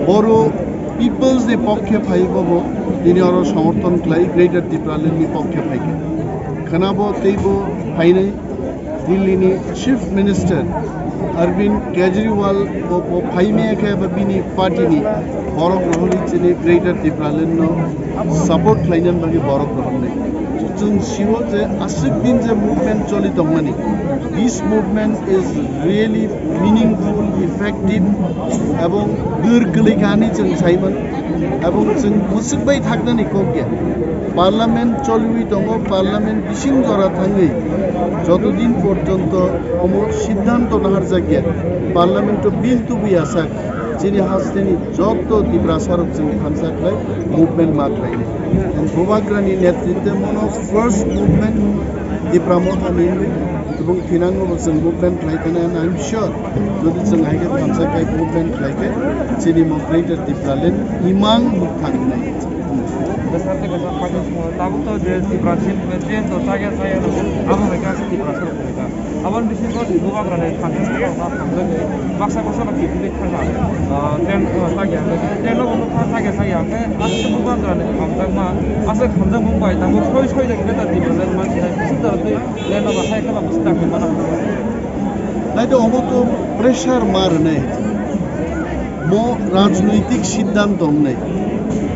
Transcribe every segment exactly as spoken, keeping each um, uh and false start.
Boro peoples ni pokkhe phai bobo, tini oro somorthon khlai Greater Tipraland ni pokkhe phaikha. Khanabo teibo phainai Delhi ni Chief Minister Arvind Kejriwal bo, bo phaimaya khe ba bini party ni borok rohorwi chini Greater Tipraland no support khlainani bagwi borok rohornai. Chwng siwo je aswk din je movement choli tongmani, this movement is really meaningful, effective, ebong gwr kwlwi kha hinwi chwng saiman, ebong chwng mwswk bai thaknani kok ya. Parliament choliwi tongo, parliament bising jora thangwi joto din porjonto omo siddhanto naharjak ya, parliament o bill tubui asak, chini hasteni joto Tiprasa rok chwng thansa khlai movement ma khlainai. And Bubagrani netritwe mono first movement Tipra Motha ni wngwi, ebong thinango bo chwng movement khlai thani, and I'm sure jodi chwng hai khe thansa khai movement khlai khe chini mo Greater Tipraland imang bwkha thangnai. Tabuk to je Tiprasa movement je to chaya chaya no, abo hai khe Tiprasa rok khlai kha. Aboni bisingo Bubagrani khamjak, baksa baksa no kipilwi thangma, ah, train, ah, tagya hwnkhe, train no bono tha-, tagya tagya hwnkhe, aswk Bubagrani khamjakma, aswk khamjakmung bai tabuk soi soi de khe ta Tipraland mansinai, bising jora twi train no bahai khe ba bising tangwi mano. Naithe omo to pressure ma rwnai. Mo rajnoitik siddhanto wngnai.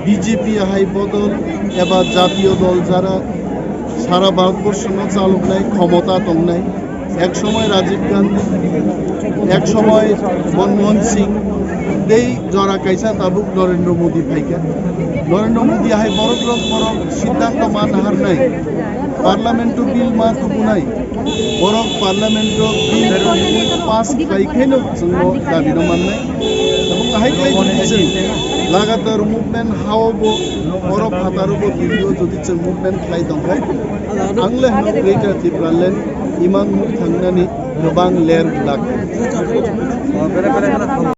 B J P hai bodol eba jatiyo dol jara sara Bharatborshono chaloknai, khomota tongnai, ek somoy Rajiv Gandhi, ek somoy Manmohan Singh, tei jora kaisa tabuk Narendra Modi phaikha. Narendra Modi hai borok rok borok siddhanto ma naharnai, parliament o bill ma tubunai, borok parliament o bill pass khlai khaino chwngno dabi no mannai. Tabuk hai khlai jodi chwng lagatar movement hao bo, oro phataro bo, Delhi o jodi chwng movement khlai tongkhe, ang le hwno Greater Tipraland imang nuk thangnani kwbang ler glak.